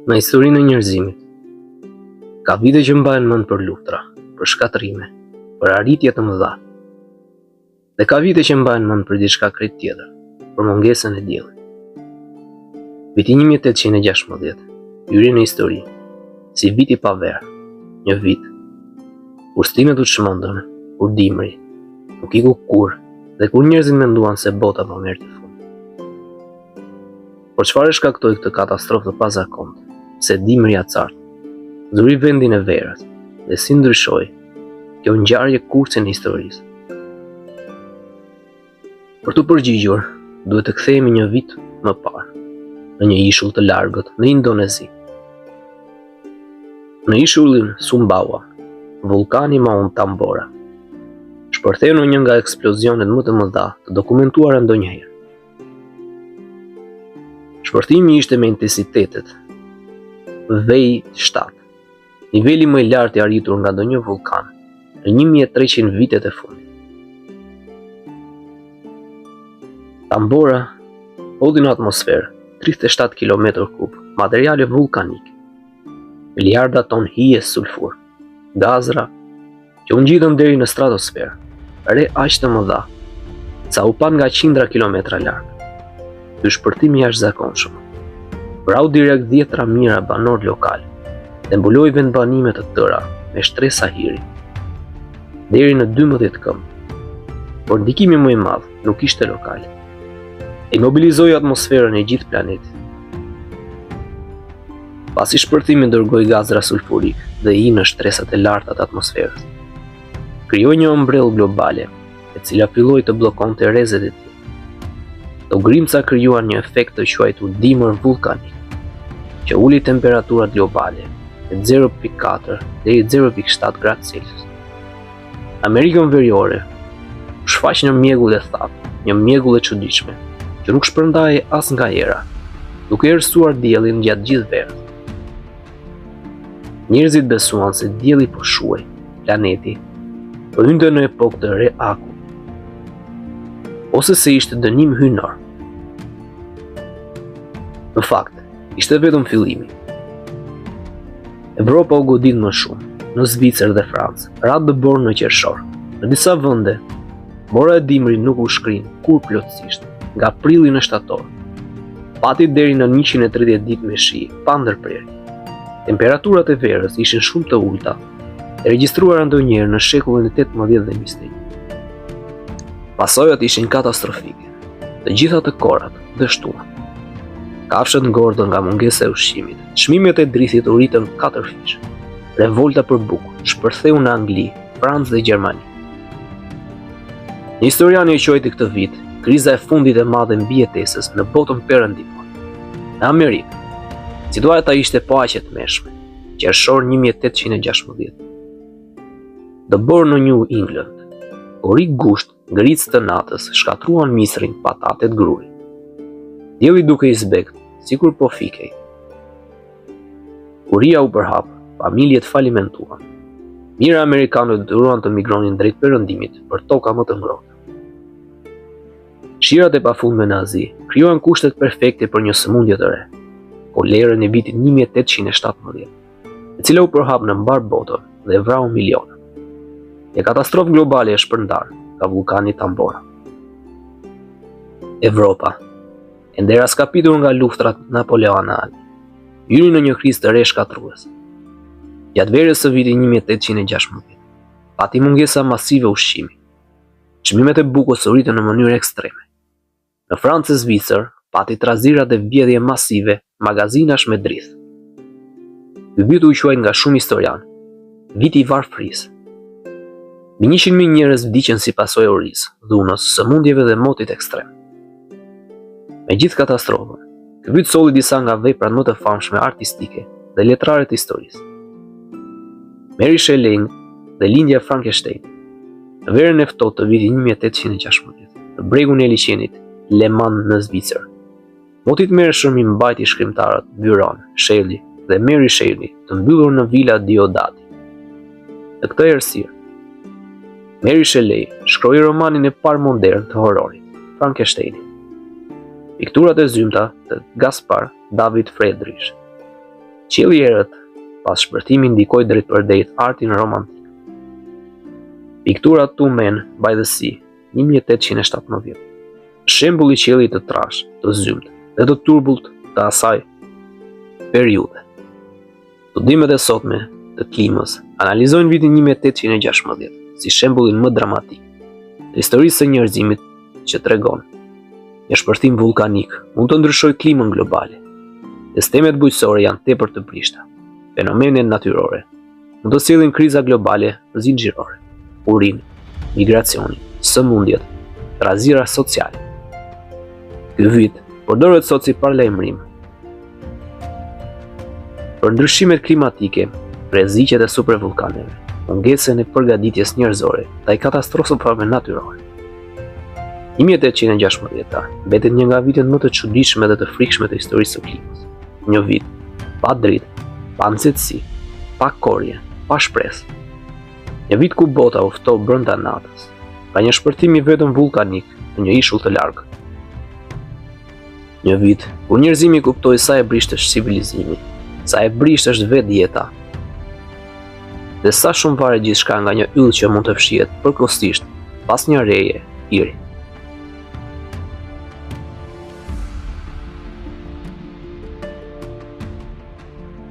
Në historinë e njerëzimit, ka vite që mbahen mend për luftra, për shkatërrime, për arritje të mëdha. Dhe ka vite që mbahen mend për diçka krejt tjetër, për mungesën e diellit. Viti 1816 hyri në histori si viti pa verë, një vit kur stinët u çmendën, kur dimri nuk iku kurrë dhe kur njerëzit menduan se bota po merrte fund. Por çfarë e shkaktoi këtë katastrofë të pazakontë? Pse dimri i acartë zuri vendin e verës dhe si ndryshoi kjo ngjarje kursin e historisë? Për t'u përgjigjur, duhet të kthehemi një vit më parë, në një ishull të largët në Indonezi. Në ishullin Sumbawa, vullkani Mount Tambora shpërtheu në një nga eksplozionet më të mëdha të dokumentuara ndonjëherë. Shpërthimi ishte me intensitetet V7, niveli më i lartë i arritur nga ndonjë vullkan në 1300 vitet e fundit. Tambora hodhi në atmosferë 37 km kub materiale vullkanike, miliarda ton hije sulfur, gazra që u ngjitën deri në stratosferë, re aq të mëdha, sa u panë nga qindra kilometra larg. Ky shpërthim i jashtëzakonshëm vrau direkt dhjetëra mijëra banorë lokalë dhe mbuloi vendbanime të tëra me shtresa hiri, deri në 12 këmbë. Por ndikimi më i madh nuk ishte lokal. Ai mobilizoi atmosferën e gjithë planetit. Pasi shpërthimi dërgoi gazra sulfurikë dhe hi në shtresat e larta të atmosferës. Krijoi një ombrellë globale, e cila filloi të bllokonte rrezet e tij. Këto grimca krijuan një efekt të quajtur dimër vullkanik, që uli temperaturat globale në 0.4 deri 0.7 gradë Celsius. Amerikën Veriore u shfaq një mjegull e thatë, një mjegull e çuditshme, që nuk shpërndahej as nga era, duke errësuar diellin gjatë gjithë verës. Njerëzit besuan se dielli po shuhej, planeti po hynte në epokë të re akulli, ose se ishte dënim hyjnor. Në fakt, ishte vetëm fillimi. Evropa u godit më shumë, në Zvicër dhe Francë, ra dëborë në qershor. Në disa vende, bora e dimrit nuk u shkri kurrë plotësisht, nga prilli në shtator. Pati deri në 130 ditë me shi, pa ndërprerje. Temperaturat e verës ishin shumë të ulëta, e regjistruara ndonjëherë në shekullin e 18 dhe 21. Pasojat ishin katastrofike. Të gjitha të korrat dështuan. Kafshët ngordhën nga mungesa e ushqimit. Çmimet e drithit u rritën katërfish. Revolta për bukë shpërtheu në Angli, Francë dhe Gjermani. Një historian e quajti këtë vit kriza e fundit e madhe mbijetesës në botën perëndimore. Në Amerikë, situata ishte po aq e tmerrshme. Qershor 1816. Dëborë në New England. Korrik gusht Ngricë të natës shkatërruan misrin, patatet, grurin. Dielli dukej i zbehtë, sikur po fikej. Uria u përhap, familjet falimentuan. Mijëra amerikanë u detyruan të migronin drejt perëndimit për toka më të ngrohta. Shirat e pafundme në Azi krijuan kushtet perfekte për një sëmundje të re, kolerën e vitit 1817. e cila u përhap në mbarë botën dhe vrau miliona. Një katastrofë globale e shpërndarë nga vullkani Tambora. Evropa, ende e rraskapitur nga luftrat napoleonale, hyri në një krizë të re shkatërruese. Gjatë verës së vitit 1816, pati mungesa masive ushqimi. Çmimet e bukës u rritën në mënyrë ekstreme. Në Francë e Zvicër pati trazira dhe vjedhje masive magazinash me drithë. Ky vit u quajt nga shumë historianë, viti i varfërisë. Mbi 100.000 njerëz vdiqën si pasojë e urisë, dhunës, sëmundjeve dhe motit ekstrem. Me gjithë katastrofën, ky vit solli disa nga veprat më të famshme artistike dhe letrare të historisë. Mary Shelley dhe Lindja e Frankenstein Në verën e ftohtë të vitit 1816, në bregun e liqenit Leman në Zvicër, moti i tmerrshëm i mbajti shkrimtarët Byron, Shelley dhe Mary Shelley të mbyllur në Villa Diodati. Në këtë errësirë, Mary Shelley shkroi romanin e parë modern të horrorit, Frankensteinin. Pikturat e zymta të Gaspar David Friedrich. Qielli i errët pas shpërthimit ndikoi drejtpërdrejt artin romantik. Piktura Two Men by the Sea, 1817. Shembull i qiellit të trashë, të zymtë dhe të turbullt të asaj periudhe. Studimet e sotme të klimës analizojnë vitin 1816 si shembullin më dramatik të historisë së njerëzimit që tregon një shpërthim vullkanik mund të ndryshojë klimën globale. Sistemet bujqësore janë tepër të brishta. Fenomenet natyrore mund të sjellin kriza globale zinxhirore, urinë, migracionin, sëmundjet, trazira sociale. Ky vit përdoret sot si paralajmërim për ndryshimet klimatike, rreziqet e supervullkaneve, mungesën e përgatitjes njerëzore ndaj katastrofave natyrore. 1816 mbetet një nga vitet më të çuditshme dhe të frikshme të historisë së klimës. Një vit pa dritë, pa nxehtësi, pa korrje, pa shpresë. Një vit ku bota u ftoh brenda natës, nga një shpërthim i vetëm vullkanik në një ishull të largët. Një vit kur njerëzimi kuptoi sa e brishtë është civilizimi, sa e brishtë është vetë jeta, dhe sa shumë varet gjithçka nga një yll që mund të fshihet përkohësisht pas një reje hiri.